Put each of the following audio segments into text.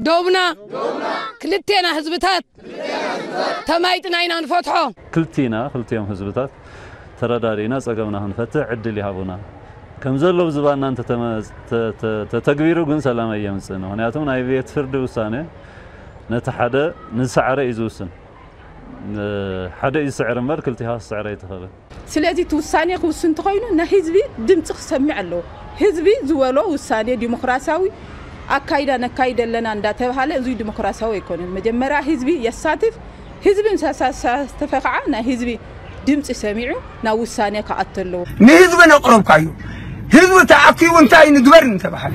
ዶብና ክልቴና ህዝብታት ተማይጥና ኢና ንፈትሖ። ክልቲና ክልቲኦም ህዝብታት ተረዳዲእና ጸገምና ክንፈትሕ ዕድል ይሃቡና። ከም ዘሎ ብዝባና እንተተመ- ተ- ተ- ተተግቢሩ ግን ሰላም ኣየምጽእን። ምኽንያቱም ናይ ቤት ፍርዲ ውሳነ ነቲ ሓደ ንዝሰዓረ እዩ ዝውስን። ሓደ እዩ ዝስዕር እምበር ክልቲኻ ክትስዕር ኣይትኽእልን። ስለዚ እቲ ውሳኔ ክውስን እንተኾይኑ ናይ ህዝቢ ድምፂ ክሰምዕ ኣለዎ። ህዝቢ ዝበሎ ውሳኔ ዲሞክራሲያዊ ኣካይዳ ነካይድ ኣለና እንዳተባሃለ እዙይ ዲሞክራሲያዊ ኣይኮነን። መጀመርያ ህዝቢ የሳትፍ፣ ህዝቢ ምስ ኣሳተፈ ከዓ ናይ ህዝቢ ድምፂ ሰሚዑ ናብ ውሳኔ ክኣቱ ኣለዎ። ንህዝቢ ነቕረብካዮ ህዝቢ ተኣኪቡ እንታይ ንግበር እንተባሃለ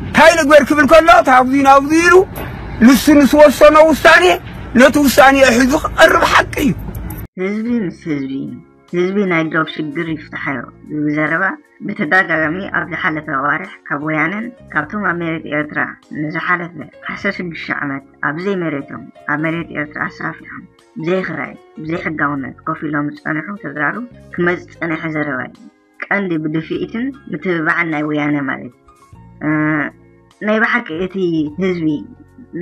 እንታይ ንግበር ክብል ከሎ ታብዚ ናብዚ ኢሉ ንሱ ንዝወሰኖ ውሳኔ ነቲ ውሳኔ ሒዙ ክቐርብ ሓቂ እዩ። ህዝቢ ምስ ህዝቢ ህዝቢ ናይ ዶብ ሽግር ይፍትሓዮ ዝብል ዘረባ ብተደጋጋሚ ኣብ ዝሓለፈ ኣዋርሕ ካብ ወያነን ካብቶም ኣብ መሬት ኤርትራ ንዝሓለፈ ዓሰርተ ሽዱሽተ ዓመት ኣብ ዘይመሬቶም ኣብ መሬት ኤርትራ ኣስፋፊሖም ብዘይክራይ ብዘይሕጋውነት ኮፍ ኢሎም ዝጸንሑ ተጋሩ ክመጽእ ዝጸንሐ ዘረባ እዩ። ቀንዲ ብድፍኢትን ምትብባዕን ናይ ወያነ ማለት እዩ። ናይ ብሓቂ እቲ ህዝቢ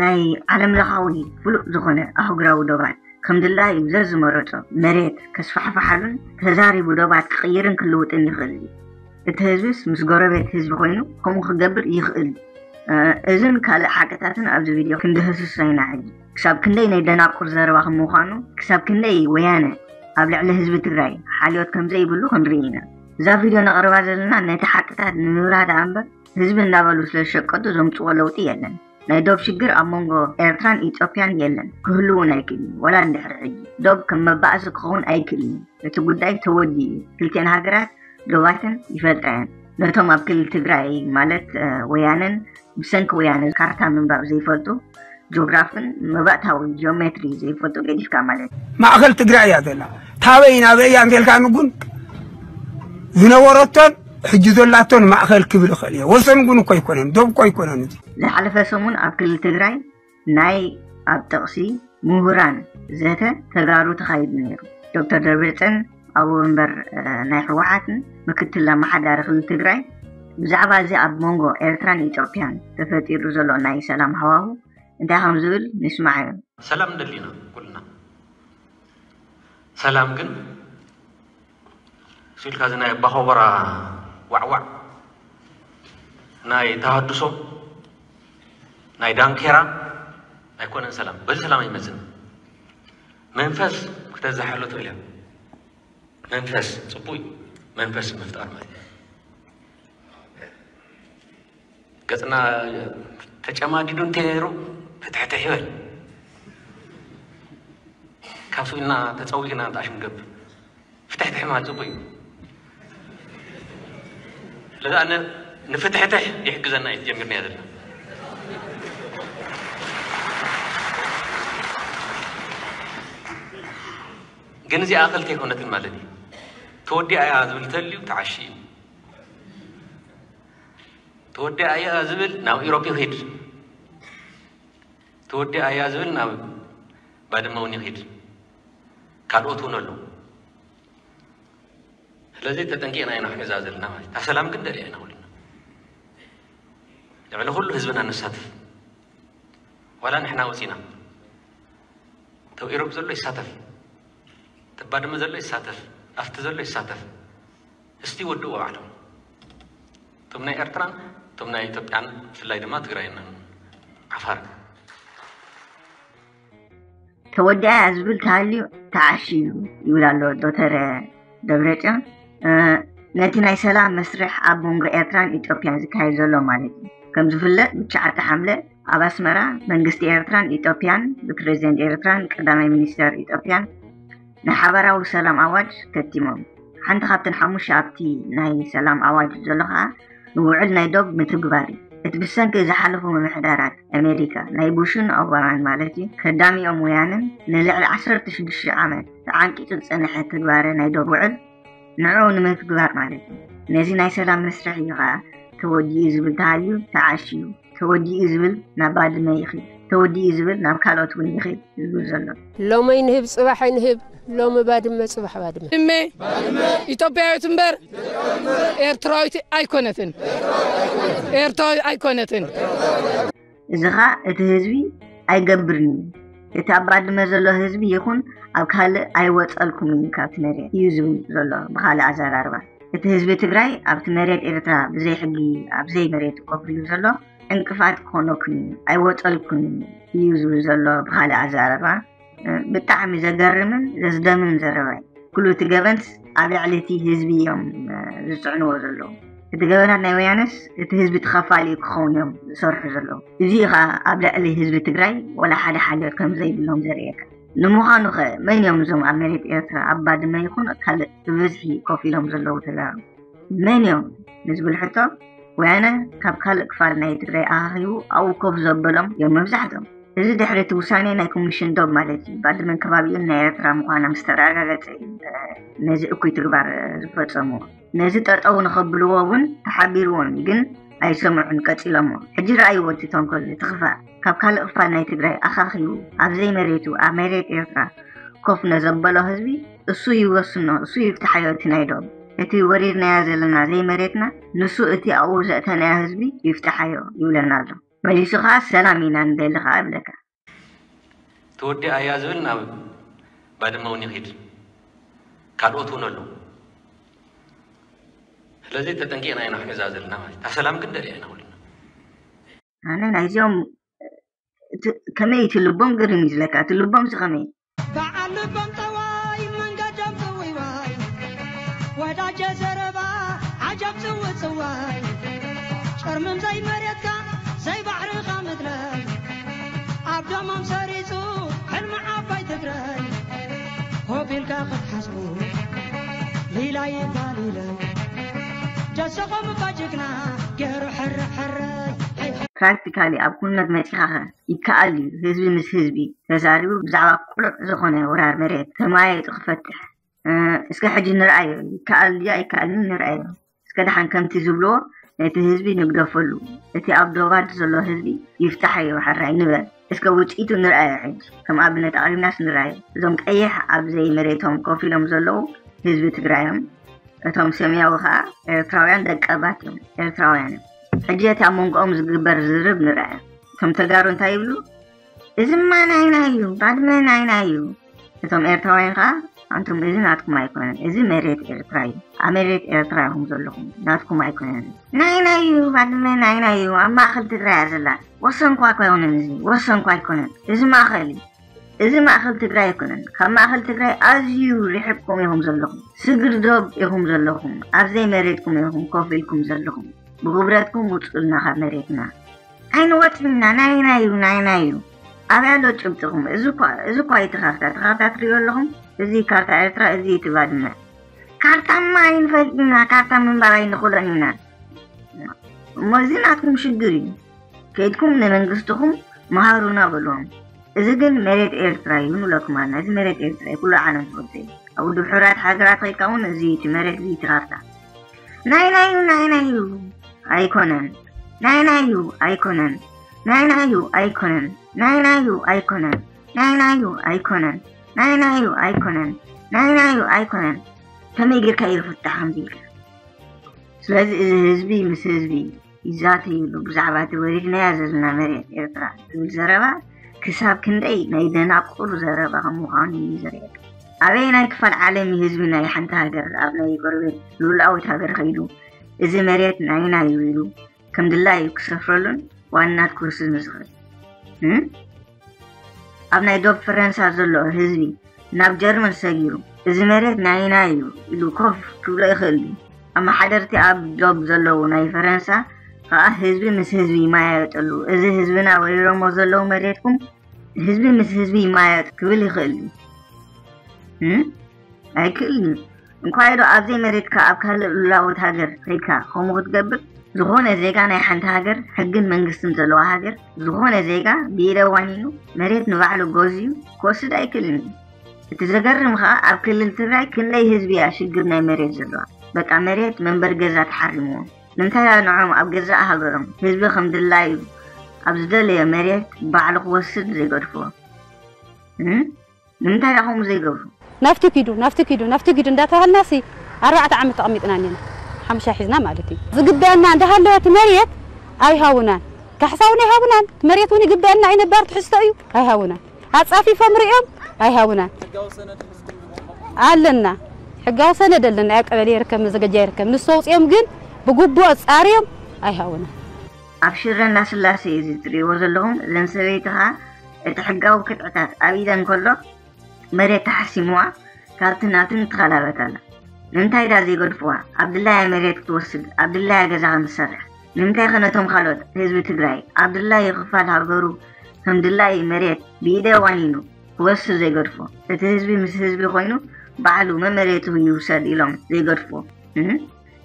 ናይ ዓለም ለኻዊ ፍሉጥ ዝኾነ ኣህጉራዊ ዶባት ከም ድላዩ ዘዝመረጾ መሬት ከስፋሕፍሓሉን ተዛሪቡ ዶባት ክቕይርን ክልውጥን ይኽእል እዩ። እቲ ህዝብስ ምስ ጎረቤት ህዝቢ ኮይኑ ከምኡ ክገብር ይኽእል እዩ። እዝን ካልእ ሓቅታትን ኣብዚ ቪድዮ ክንድህስሶ ኢና ሕጂ። ክሳብ ክንደይ ናይ ደናቁር ዘረባ ከም ምዃኑ፣ ክሳብ ክንደይ ወያነ ኣብ ልዕሊ ህዝቢ ትግራይ ሓልዮት ከም ዘይብሉ ክንርኢ ኢና። እዛ ቪድዮ ነቕርባ ዘለና ነቲ ሓቅታት ንምብራህ ደኣ እምበር ህዝቢ እንዳበሉ ስለ ዝሸቀጡ ዘምፅዎ ለውጢ የለን። ናይ ዶብ ሽግር ኣብ መንጎ ኤርትራን ኢትዮጵያን የለን፣ ክህልውን ኣይክእልን እዩ፣ ወላ እንድሕሪ ሕጂ። ዶብ ከም መባእሲ ክኸውን ኣይክእልን እዩ። እቲ ጉዳይ ተወዲኡ እዩ። ክልቲኤን ሃገራት ዶባተን ይፈልጣ እየን። ነቶም ኣብ ክልል ትግራይ ማለት ወያነን ብሰንኪ ወያነ ካርታ ምንባብ ዘይፈልጡ፣ ጂኦግራፍን መባእታዊ ጂኦሜትሪ ዘይፈልጡ ገዲፍካ ማለት እዩ። ማእኸል ትግራይ እያ ዘላ። ታበይ ናበይ እያ እንተልካኒ ግን ዝነበረቶን ሕጂ ዘላቶን ማእኸል ክብል እኽእል እየ። ወሰን ግን እኮ ኣይኮነን፣ ዶብ እኮ ኣይኮነን እዚ። ዝሓለፈ ሰሙን ኣብ ክልል ትግራይ ናይ ኣብ ጥቕሲ ምሁራን ዘተ ተጋሩ ተኻይዱ ነይሩ። ዶክተር ደብረፅዮን ኣቦ ወንበር ናይ ህወሓትን ምክትል ኣመሓዳሪ ክልል ትግራይ ብዛዕባ እዚ ኣብ መንጎ ኤርትራን ኢትዮጵያን ተፈጢሩ ዘሎ ናይ ሰላም ሃዋሁ እንታይ ከም ዝብል ንስማዓዮ። ሰላም ንደሊ ኢና ኩልና። ሰላም ግን እሱ ኢልካ እዚ ናይ ኣባኾበራ ዋዕዋዕ ናይ ተሃድሶ ናይ ዳንኬራ ኣይኮነን ሰላም። በዚ ሰላም ኣይመፅን። መንፈስ ክተዛሕሎ ትኽእል እያ። መንፈስ ፅቡቅ እዩ። መንፈስ ምፍጣር ማለት እዩ። ገፅና ተጨማዲዱ እንተይሩ ፍትሕትሕ ይበል። ካብ ስኢልና ተፀዊግና ንጣሽ ንገብር። ፍትሕትሕ ማለት ፅቡቅ እዩ። ስለዚ ኣነ ንፍትሕትሕ ይሕግዘና እዩ ጀሚርና ዘለና። ግን እዚኣ ክልተ ኣይኮነትን ማለት እዩ። ተወዲኣ እያ ዝብል ተልዩ ተዓሺ እዩ። ተወዲኣ እያ ዝብል ናብ ኢሮፕ ይኺድ። ተወዲኣ እያ ዝብል ናብ ባድመ እውን ይኺድ። ካልኦት እውን ኣለዉ። ስለዚ ተጠንቂቕና ኢና ክንሕዛ ዘለና ማለት እዩ። እታ ሰላም ግን ደሊያ ኢና ኩልና። ልዕሊ ኩሉ ህዝብና ነሳትፍ። ዋላ ንሕና ወፂና። ተው ኢሮፕ ዘሎ ይሳተፍ። ተባድመ ዘሎ ይሳተፍ። ኣፍቲ ዘሎ ይሳተፍ። እስቲ ወድእዎ ባዕሎም። እቶም ናይ ኤርትራን እቶም ናይ ኢትዮጵያን ብፍላይ ድማ ትግራይን ዓፋር። ተወዲኣ ዝብል ተሃልዩ ተዓሽዩ ይብል ኣሎ ዶተር ደብረፅዮን። ነቲ ናይ ሰላም መስርሕ ኣብ መንጎ ኤርትራን ኢትዮጵያን ዝካየድ ዘሎ ማለት እዩ። ከም ዝፍለጥ ብትሽዓተ ሓምለ ኣብ ኣስመራ መንግስቲ ኤርትራን ኢትዮጵያን ብፕሬዝደንት ኤርትራን ቀዳማይ ሚኒስተር ኢትዮጵያን ናይ ሓባራዊ ሰላም ኣዋጅ ከቲሞም። ሓንቲ ካብተን ሓሙሽተ ኣብቲ ናይ ሰላም ኣዋጅ ዘሎ ከዓ ንውዕል ናይ ዶብ ምትግባር እዩ። እቲ ብሰንኪ ዝሓለፉ ምምሕዳራት ኣሜሪካ ናይ ቡሽን ኦባማን ማለት እዩ ከዳሚኦም ወያንን ንልዕሊ ዓሰርተ ሽዱሽተ ዓመት ተዓንቂጹ ዝጸንሐ ትግባረ ናይ ዶብ ውዕል ንዕኡ ንምትግባር ማለት እዩ። ነዚ ናይ ሰላም መስርሕ እዩ ከዓ ተወዲኡ ዝብል ተሃልዩ ተዓሽዩ፣ ተወዲኡ ዝብል ናብ ባድመ ይኺድ፣ ተወዲኡ ዝብል ናብ ካልኦት እውን ይኺድ ዝብል ዘሎ። ሎሚ ኣይንህብ ፅባሕ ኣይንህብ፣ ሎሚ ባድመ ፅባሕ ባድመ። ባድመ ኢትዮጵያዊት እምበር ኤርትራዊት ኣይኮነትን። ኤርትራዊ ኣይኮነትን። እዚ ኸኣ እቲ ህዝቢ ኣይገብርን እዩ። እቲ ኣብ ባድመ ዘሎ ህዝቢ ይኹን ኣብ ካልእ ኣይወጸልኩምን እዩ ካብቲ መሬት እዩ ዝብል ዘሎ። ብኻልእ ኣዘራርባ እቲ ህዝቢ ትግራይ ኣብቲ መሬት ኤርትራ ብዘይ ሕጊ ኣብ ዘይ መሬት ኮፍ ኢሉ ዘሎ ዕንቅፋት ክኾነኩን እዩ፣ ኣይወጸልኩን እዩ ዝብል ዘሎ። ብኻልእ ኣዘራርባ ብጣዕሚ ዘገርምን ዘስደምምን ዘረባ እዩ። ኩሉ እቲ ገበንስ ኣብ ልዕሊ እቲ ህዝቢ እዮም ዝፅዕንዎ ዘለዉ። እቲ ገበናት ናይ ወያነስ እቲ ህዝቢ ተኸፋሊ ክኸውን እዮም ዝሰርሑ ዘለዉ። እዚ እዩ ከዓ ኣብ ልዕሊ ህዝቢ ትግራይ ወላ ሓደ ሓልዮት ከም ዘይብሎም ዘርእየካ። ንምዃኑ ኸ መን እዮም እዞም ኣብ መሬት ኤርትራ ኣብ ባድመ ይኹን ካልእ ብብዝሒ ኮፍ ኢሎም ዘለዉ ተጋሩ? መን እዮም ንዝብል ሕቶ ወያነ ካብ ካልእ ክፋል ናይ ትግራይ ኣኻኺቡ ኣብኡ ኮፍ ዘበሎም እዮም መብዛሕቶም። እዚ ድሕሪ እቲ ውሳኔ ናይ ኮሚሽን ዶብ ማለት እዩ ባድመን ከባቢኡን ናይ ኤርትራ ምዃና ምስ ተረጋገጸ እዩ ነዚ እኩይ ትግባር ዝፈጸምዎ። ነዚ ጠጠው ንኸብልዎ እውን ተሓቢርዎም እዩ፣ ግን ኣይሰምዑን ቀጺሎሞ። ሕጂ ረኣይዎ እቲ ተንኮል እቲ ክፋእ ካብ ካልእ ክፋል ናይ ትግራይ ኣኻኺቡ ኣብ ዘይመሬቱ ኣብ መሬት ኤርትራ ኮፍ ነዘበሎ ህዝቢ እሱ ይወስኖ፣ እሱ ይፍትሓዮ እቲ ናይ ዶብ። እቲ ወሪድናያ ዘለና ዘይመሬትና ንሱ እቲ ኣብኡ ዘእተናዮ ህዝቢ ይፍትሓዮ ይብለና ኣሎ። መሊሱ ኸዓ ሰላም ኢና ንደሊ ኸዓ ይብለካ። ተወዲኣያ ዝብል ናብ ባድመ እውን ይኺድ ካልኦት እውን ኣለዉ። ስለዚ ተጠንቂቕና ኢና ክንሕዛ ዘለና ማለት እታ ሰላም ግን ደልያ ኢና ኩልና። ኣነ ናይዚኦም ከመይ እቲ ልቦም ግርም እዩ ዝለካ እቲ ልቦም ሲ ከመይ በዓል ልቦም ጠዋይ መንገዶም ጥውይዋይ ወዳጀ ዘረባ ዓጀብ ጽውጽዋይ ጨርምም ዘይመሬትካ ዘይባሕርኻ ምድረይ ኣብ ደሞም ሰሪጹ ሕልሚ ዓባይ ትግራይ ኮፍ ኢልካ ክትሓስቡ ሊላ ይባል ኢለ ደሰኾም እባ ጅግና ገይሩ ሕረ ሕረይ ፕራክቲካሊ ኣብ ኩነት መፂኻኸ ይከኣል እዩ ህዝቢ ምስ ህዝቢ ተዛሪቡ ብዛዕባ ቁሉዕ ዝኾነ ወራር መሬት ተመያይጡ ክፈትሕ እስከ ሕጂ ንርኣዮ ይከኣል ድዩ ኣይከኣልን ንርኣዮ እስከ ደሓን ከምቲ ዝብልዎ ነቲ ህዝቢ ንግደፈሉ እቲ ኣብ ዶባት ዘሎ ህዝቢ ይፍታሓዮ ሕራይ ንበል እስከ ውፅኢቱ ንርኣዮ ሕጂ ከም ኣብነት ኣቕሪብናስ ንርኣዮ እዞም ቀይሕ ኣብ ዘይመሬቶም ኮፍ ኢሎም ዘለዉ ህዝቢ ትግራዮም እቶም ሰማያዊ ከዓ ኤርትራውያን ደቀባት እዮም ኤርትራውያን እዮም ሕጂ እቲ ኣብ መንጎኦም ዝግበር ዝርርብ ንርኣዮ እቶም ተጋሩ እንታይ ይብሉ እዚማ ናይና እዩ ባድመ ናይና እዩ እቶም ኤርትራውያን ከዓ ኣንቱም እዚ ናትኩም ኣይኮነን እዚ መሬት ኤርትራ እዩ ኣብ መሬት ኤርትራ ኢኹም ዘለኹም ናትኩም ኣይኮነን ናይና እዩ ባድመ ናይና እዩ ኣብ ማእኸል ትግራይ እያ ዘላ ወሰንኳ ኣይኮነን እዚ ወሰንኳ ኣይኮነን እዚ ማእኸል እዩ እዚ ማእኸል ትግራይ ኣይኮነን ካብ ማእኸል ትግራይ ኣዝዩ ርሒቕኩም ኢኹም ዘለኹም ስግር ዶብ ኢኹም ዘለኹም ኣብዘይ መሬትኩም ኢኹም ኮፍ ኢልኩም ዘለኹም ብኽብረትኩም ውፁልና ካብ መሬትና ኣይንወፅንና ናይና እዩ ናይና እዩ ኣበይ ኣሎ ጭብጥኹም እዚ እኳ እዩ እቲ ካርታ እቲ ካርታ ትሪኦ ኣለኹም እዚ ካርታ ኤርትራ እዚ እቲ ባድመ ካርታማ ኣይንፈልጥና ካርታ ምንባር ኣይንኽእሎን ኢና እሞ እዚ ናትኩም ሽግር እዩ ከይድኩም ንመንግስትኹም መሃሩና በልዎም እዚ ግን መሬት ኤርትራ እዩ ንብለኩም ኣለና እዚ መሬት ኤርትራ እዩ ኩሉ ዓለም ትፈልጦ እዩ ኣብ ውድብ ሕራት ሃገራት ከይድካ እውን እዚ እቲ መሬት እዚ እቲ ካርታ ናይና እዩ ናይና እዩ ኣይኮነን ናይና እዩ ኣይኮነን ናይና እዩ ኣይኮነን ናይና እዩ ኣይኮነን ናይና እዩ ኣይኮነን ናይና እዩ ኣይኮነን ናይና እዩ ኣይኮነን ከመይ ጌርካ እዩ ዝፍታሕ ከምዚ ኢልካ ስለዚ እዚ ህዝቢ ምስ ህዝቢ ይዛተይሉ ብዛዕባ እቲ ወሪድናያ ዘለና መሬት ኤርትራ ዝብል ዘረባ ክሳብ ክንደይ ናይ ደናቁር ዘረባ ከም ምዃኑ እዩ ዘርእየካ። ኣበየናይ ክፋል ዓለም እዩ ህዝቢ ናይ ሓንቲ ሃገር ኣብ ናይ ጎረቤት ልኡላዊት ሃገር ከይዱ እዚ መሬት ናይና እዩ ኢሉ ከም ድላዩ ክሰፍረሉን ዋናት ኩርሲ ዝኽእል? ኣብ ናይ ዶብ ፈረንሳ ዘሎ ህዝቢ ናብ ጀርመን ሰጊሩ፣ እዚ መሬት ናይና እዩ ኢሉ ኮፍ ክብሎ ይኽእል ድዩ? ኣመሓደርቲ ኣብ ዶብ ዘለዉ ናይ ፈረንሳ ኸኣ ህዝቢ ምስ ህዝቢ ይመያየጠሉ፣ እዚ ህዝብና ወሪሮሞ ዘለዉ መሬትኩም ህዝቢ ምስ ህዝቢ ይመያየጥ ክብል ይኽእል ድዩ? ኣይክእልን እዩ። እንኳዕ ዶ ኣብ ዘይመሬትካ ኣብ ካልእ ሉላዊት ሃገር ከይድካ ከምኡ ክትገብር? ዝኾነ ዜጋ ናይ ሓንቲ ሃገር ሕግን መንግስትን ዘለዋ ሃገር ዝኾነ ዜጋ ብኢደ ዋኒኑ መሬት ንባዕሉ ገዝዩ ክወስድ ኣይክእልን እዩ። እቲ ዘገርም ኸኣ ኣብ ክልል ትግራይ ክንደይ ህዝቢ እያ ሽግር ናይ መሬት ዘለዋ። በቃ መሬት መንበሪ ገዛ ተሓሪምዎም። ንምንታይ እያ ንዖም ኣብ ገዛእ ሃገሮም ህዝቢ ከም ድላዩ ኣብ ዝደለዮ መሬት ባዕሉ ክወስድ ዘይገድፍዎ? ንምንታይ ደኣ ከምኡ ዘይገብሩ? ናብቲ ኪዱ፣ ናብቲ ኪዱ፣ ናብቲ ኪዱ እንዳተባሃልናሲ ኣርባዕተ ዓመት ተቐሚጥና እኒና። ሓሙሻይ ሒዝና ማለት እዩ። ዝግበኣና እንዳሃለወ እቲ መሬት ኣይሃቡናን። ካሕሳ እውን ኣይሃቡናን። መሬት እውን ይግበአና እዩ፣ ነባር ትሕዝቶ እዩ፣ ኣይሃቡናን። ኣጻፊፎም ርእዮም ኣይሃቡናን። ኣለና፣ ሕጋዊ ሰነድ ኣለና። ያ ቀበሌ ይርከብ፣ መዘገጃ ይርከብ። ንሱ ኣውፅኦም ግን ብግቡእ ኣጻርዮም ኣይሃቡናን። ኣብ ሽረ እንዳስላሴ እዩ እዚ ትርእይዎ ዘለኹም። እዘን ሰበይቲ ኸዓ እቲ ሕጋዊ ክትዕታት ኣብ ኢደን ከሎ መሬት ተሓሲምዋ ካብቲ ናትን ትኸላበት ኣላ። ንምንታይ ዳ ዘይገድፍዋ? ኣብ ድላያ መሬት ክትወስድ፣ ኣብ ድላያ ገዛ ከምትሰርሕ። ንምንታይ ኸ ነቶም ካልኦት ህዝቢ ትግራይ ኣብ ድላዩ ክፋል ሃገሩ ከም ድላዩ መሬት ብኢደ ዋኒኑ ክወስድ ዘይገድፎ? እቲ ህዝቢ ምስ ህዝቢ ኮይኑ ባዕሉ መመሬቱ ይውሰድ ኢሎም ዘይገድፎ? እህ?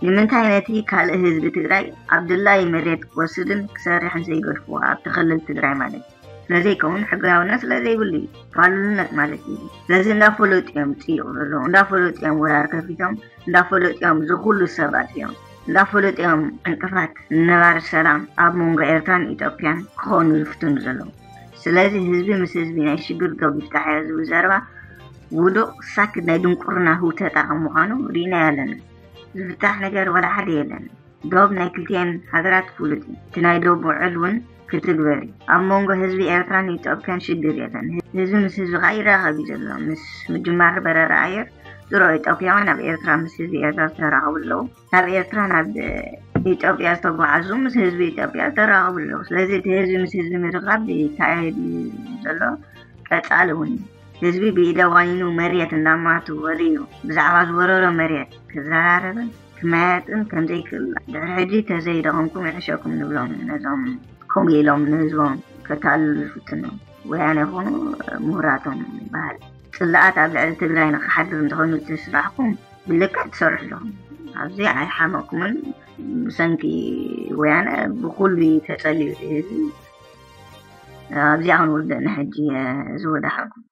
ንምንታይ ነቲ ካልእ ህዝቢ ትግራይ ኣብ ድላዩ መሬት ክወስድን ክሰርሕን ዘይገድፎ? ኣብቲ ክልል ትግራይ ማለት እዩ። ስለዘይከውን ሕጋውነት ስለዘይብሉ እዩ። ፋሉልነት ማለት እዩ። ስለዚ እንዳፈለጡ እዮም ዝፅይቑ ዘለዉ። እንዳፈለጡ እዮም ወራር ከፊቶም። እንዳፈለጡ እዮም እዚ ኩሉ ሰብ ኣጥፊኦም። እንዳፈለጡ እዮም ዕንቅፋት ንነባሪ ሰላም ኣብ መንጎ ኤርትራን ኢትዮጵያን ክኾኑ ዝፍትኑ ዘለዉ። ስለዚ ህዝቢ ምስ ህዝቢ ናይ ሽግር ዶብ ይፍታሕ እያ ዝብል ዘረባ ውዱቕ ሳክት ናይ ድንቁርና ህውተታ ከም ምዃኑ ርኢናዮ ኣለና። ዝፍታሕ ነገር ዋላ ሓደ የለን። ዶብ ናይ ክልቲኤን ሃገራት ፍሉጥ እዩ። እቲ ናይ ዶብ ውዕል እውን ክትግበር እዩ። ኣብ መንጎ ህዝቢ ኤርትራን ኢትዮጵያን ሽግር የለን። ህዝቢ ምስ ህዝቢ ከዓ ይራኸብ እዩ ዘሎ። ምስ ምጅማር በረራ ኣየር ድሮ ኢትዮጵያውያን ኣብ ኤርትራ ምስ ህዝቢ ኤርትራ ዝተራኸቡ ኣለዉ። ናብ ኤርትራ ናብ ኢትዮጵያ ዝተጓዓዙ ምስ ህዝቢ ኢትዮጵያ ዝተራኸቡ ኣለዉ። ስለዚ እቲ ህዝቢ ምስ ህዝቢ ምርኻብ ይካየድ እዩ ዘሎ። ቀጻሊ እውን እዩ። ህዝቢ ብኢደ ዋኒኑ መሬት እንዳማቱ ወሪሩ ብዛዕባ ዝወረሮ መሬት ክዘራረብን ክመያየጥን ከምዘይክእል ድሕሪ ሕጂ ተዘይደኸምኩም ይሕሸኩም ንብሎም ነዞም ከምኡ ኢሎም ንህዝቦም ከታልሉ ዝፍትኑ ወያነ ይኹኑ ምሁራቶም በሃል። ጽላኣት ኣብ ልዕሊ ትግራይ ንክሓድር እንተኾይኑ እቲ ስራሕኩም ብልክዕ ትሰርሑ ኣለኹም። ኣብዚ ኣይሓመኩምን። ብሰንኪ ወያነ ብኩሉ እዩ ተጸልዩ እቲ ህዝቢ። ኣብዚኣ ክንውድእ ንሕጂ እየ ዝወዳሓኩም።